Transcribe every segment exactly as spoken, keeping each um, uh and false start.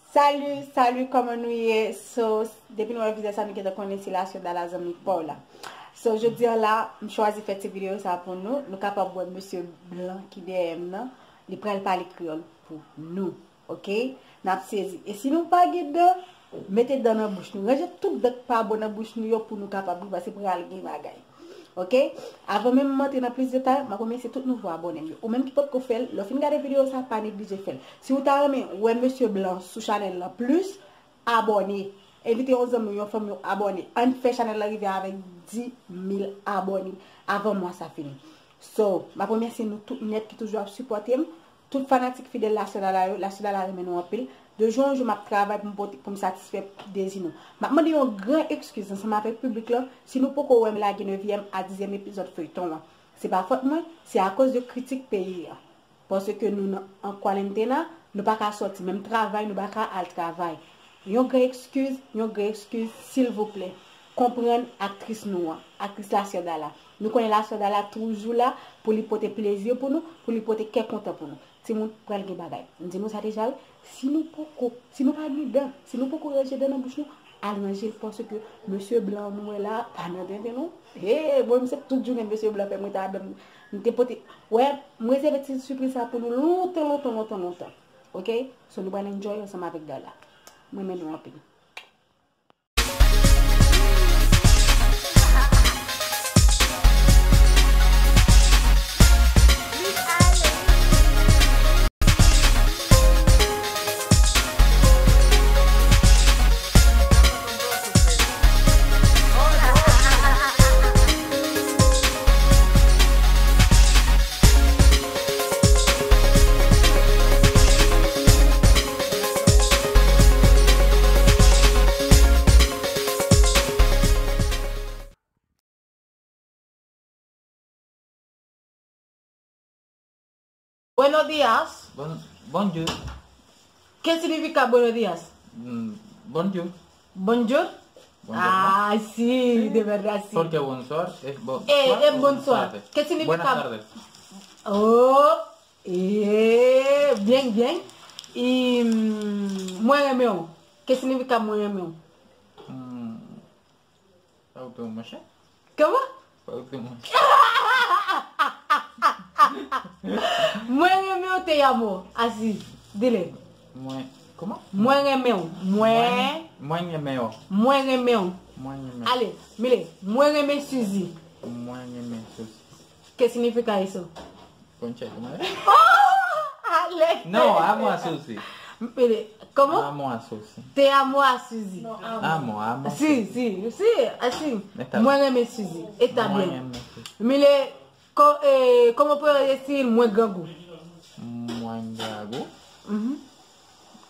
Salut, salut, kòman nou ye? So, depi nou wè vizaj sa, nou gentan konnen se Lasyon Dala zanmi pa w la. So, jodi a la, m chwazi fè ti videyo sa pou nou. Nou kapab wè mesye blan ki dèyè m nan. Li pral pale kreyòl pou nou. Ok? N ap sezi. E si nou pa gen dan, mete dan nan bouch nou. Ranje tout dan k pa bon nan bouch nou yo pou nou kapab ri, paske pral gen bagay. Ok? Avan menm m antre nan plis detay, m ap remèsye tout nouvo abòne m yo. Ou menm ki potko fè l, lè w fin gade videyo sa, pa neglije fè l. Si w ta renmen wè mesye blan sou chanèl lan plis, abòne. Envite yon zanmi w, yon fanmi w abòne. Ann fè chanèl lan rive avèk dis mil abòne avan mwa sa fini. So, m ap remèsye nou tout nèt ki toujou ap sipòte m. Tout fanatik fidèl Lasyon Dala yo, Lasyon Dala renmen nou anpil. De jou an jou, m ap travay pou m pote, pou m satisfè dezi nou. M ap mande yon gran ekskiz ansanm avèk piblik lan, si nou poko wè m lage nevyèm a dizyèm epizòd feyton an. Se pa fòt mwen, se akoz de kritik peyi a. Paske nou nan an kwarantena, nou pa ka sòti, menm travay, nou pa ka al travay. Yon gran ekskiz, yon gran ekskiz, silvouplè. Konprann aktris nou an, aktris Lasyon Dala. Nou konnen Lasyon Dala toujou la pou li pote plezi pou nou, pou li pote kè kontan pou nou. Timoun, pral gen bagay. M di nou sa deja, wi. Si nou poko, si nou pa gen dan, si nou poko ranje dan nan bouch nou, al ranje l paske mesye blan nou wè la, pa nan tenten non. Hey, bon, m se tout jounen mesye blan fè mwen ta dan, m te pote, wè, m rezève ti sipriz sa pou nou lontan, lontan, lontan, lontan. Ok? So, nou pral enjoy ansanm avèk Dala. M renmen nou anpil. Buenos días. Bon, bonjour. ¿Qué significa buenos días? Mm, bonjour. Bonjour? Bonjour, ah, sí, de verdad, sí. Porque bonsoir es bo-, eh, es bonsoir. ¿Qué significa? Buenas tardes. Oh, eh, bien, bien. Y, mm, mwen renmen w. ¿Qué significa mwen renmen w? Mm, Sa ou te yon monchè? Kòman? Sa ou te yon monchè? Mwen renmen w, te amo. Asi, dile. Mwen, kòman? Mwen renmen w. Mwen. Mwen renmen w. Mwen renmen w. Mwen renmen w. Ale, Mile. Mwen renmen Suzy. Mwen renmen Suzy. ¿Qué significa eso? Concha tu madre. Oh, Alex. No, amo a Suzy. Mire, ¿cómo? Amo a Suzy. Te amo a Suzy. No, amo. Amo, amo a Suzy. Sí, sí, sí, así. Está bien. Mwen renmen Suzy. Está bien. Mwen renmen Suzy. Mire, co-, eh, ¿cómo puedo decir mwen grangou? Mwen grangou? Mhm.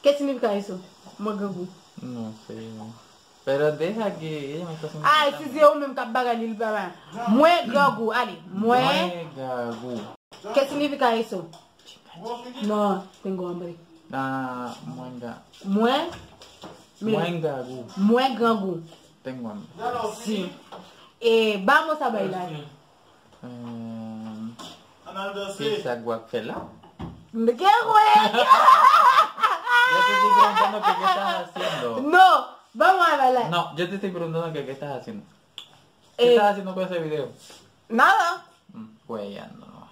¿Qué significa eso? Mwen grangou. No sé. Pero deja que ella me está haciendo... Ay, si se ou menm k ap bagay li, li pa bay. Mwen grangou, ale. Mwen. Mwen grangou. ¿Qué significa eso? No, tengo hambre. Ah, mwen ga-, mwen. Mwen grangou. Mwen grangou. Tengo hambre. Si. E, ba mwen sa bay la. Ehm, ¿qué es agua que la? ¿De qué juega? Yo te estoy preguntando qué, qué estás haciendo. No, vamos a bailar. No, yo te estoy preguntando qué, qué estás haciendo. ¿Qué estás haciendo con ese video? Nada. Mm, juegando nomás.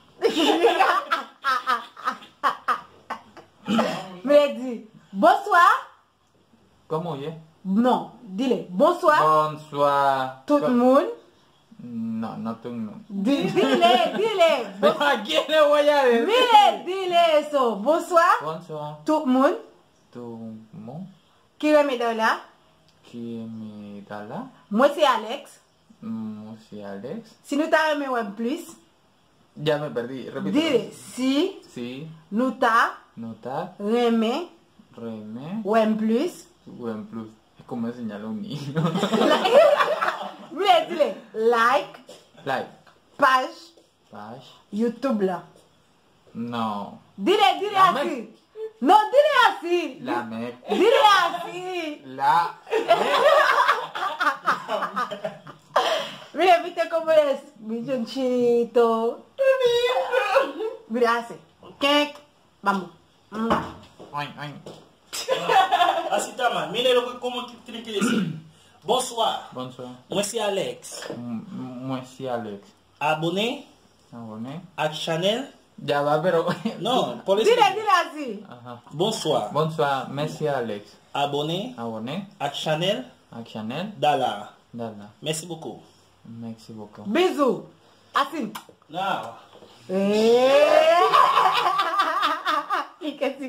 Mwen di, bonsoir. Kòman w ye? Non, dile. Bonswa. Bonswa. Tout moun. Non, non tout moun. Di, dile, dile. Bonswa. Mile, dile eso. Bonswa. Bonswa. Tout moun. Tout moun. Ki renmen Dala? Ki renmen Dala? Mwen se Alex. Mwen se Alex. Si nou ta renmen wè m plis, Dile, si nou ta renmen wè m plis. Wè m plis. Kòman sinyal ou ni? Dile, dile, like. Like. Paj. Paj. YouTube la. Non. Dile, dile asi. Non, dile asi. La mè. Dile asi. La. Mire, vite como es, mi chonchito. Mire, ase. Kèk. Vamos. Oin, oin. Asitama, mire lo como que tiene que decir. Bonsoir. Bonsoir. Mwen se Alex. M- m- Mwen se Alex. Abone Abone. ak chanèl Djaba pero. Non, pa Dile, lespri. Dile asi. Aha. Bonsoir. Bonsoir, mèsi Alex. Abone Abone ak chanèl ak chanèl Dala. Dala. Merci beaucoup. Mèsi bokou. Bizou. Asin. Now, Eh. Li ke ti.